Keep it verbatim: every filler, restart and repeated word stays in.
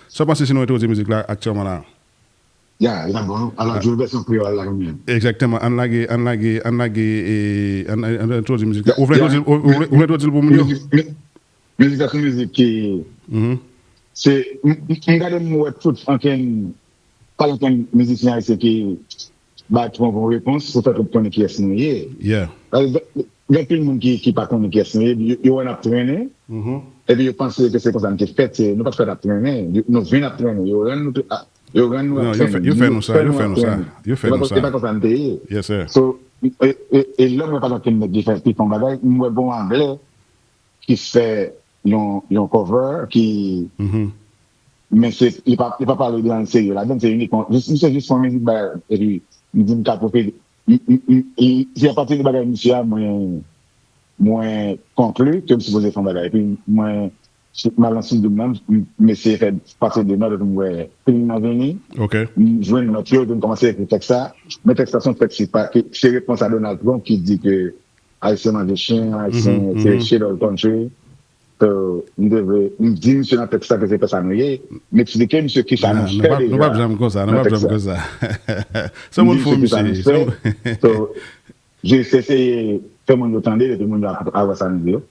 Sa w panse si nou entwodui mizik la aktyèlman la? Ya, e ta bon. Alò, jwe vèsyon kreyòl la kanmenm. Egzakteman. Ann lage, ann lage, ann lage, e, ann, ann entwodui mizik la. Ou vle entwodui, ou vle, ou vle entwodui l pou moun yo? Mizik la se yon mizik ki, se, m gade m wè tout ankenn, pa ankenn mizisyen ayisyen ki bay twò bon repons pou fè tout konnen kiyès nou ye. Gen anpil moun ki, ki pa konnen kiyès nou ye, yo wè n ap trennen, epi yo panse ke se konsa n te fèt, se, nou pa t fèt ap trennen, nou vin ap trennen, yo rann nou, yo rann nou ap trennen. Yo fè nou sa, yo fè nou sa, yo fè nou sa. Se pa konsa n te ye. Yes sir. So, e, e, e lè mwen pa t ap trennen nèg ki fè, ki fè yon bagay, mwen wè bon anglè ki fè yon, yon cover ki, men se, li pa, li pa pale de anyen serye ladan, se inikman, jis, misye jis fè yon mizik bay, epi m di m ka pwofite, m, m, m, e se apati de bagay misye a, mwen, mwen konkli ke m sipoze fè yon bagay. Epi mwen, m al nan studio m nan, m, m eseye fè pase de nòt, epi m wè feeling nan vini, m jwenn nòt yo, epi m kòmanse ekri tèks sa. Men tèks sa se yon tèks ki pa, ki, se repons a Donald Trump ki di ke Ayisyen manje chen, Ayisyen se shit all country. So, m te vle, m di misye nan tèks sa ke se pa sa nou ye, m eksplike misye kisa nou fè deja. Nou p ap janm konsa, nou p ap janm konsa. Se moun fou misye. So, jis eseye fè moun yo tande, epi moun yo ap, ap wè sa nou di yo.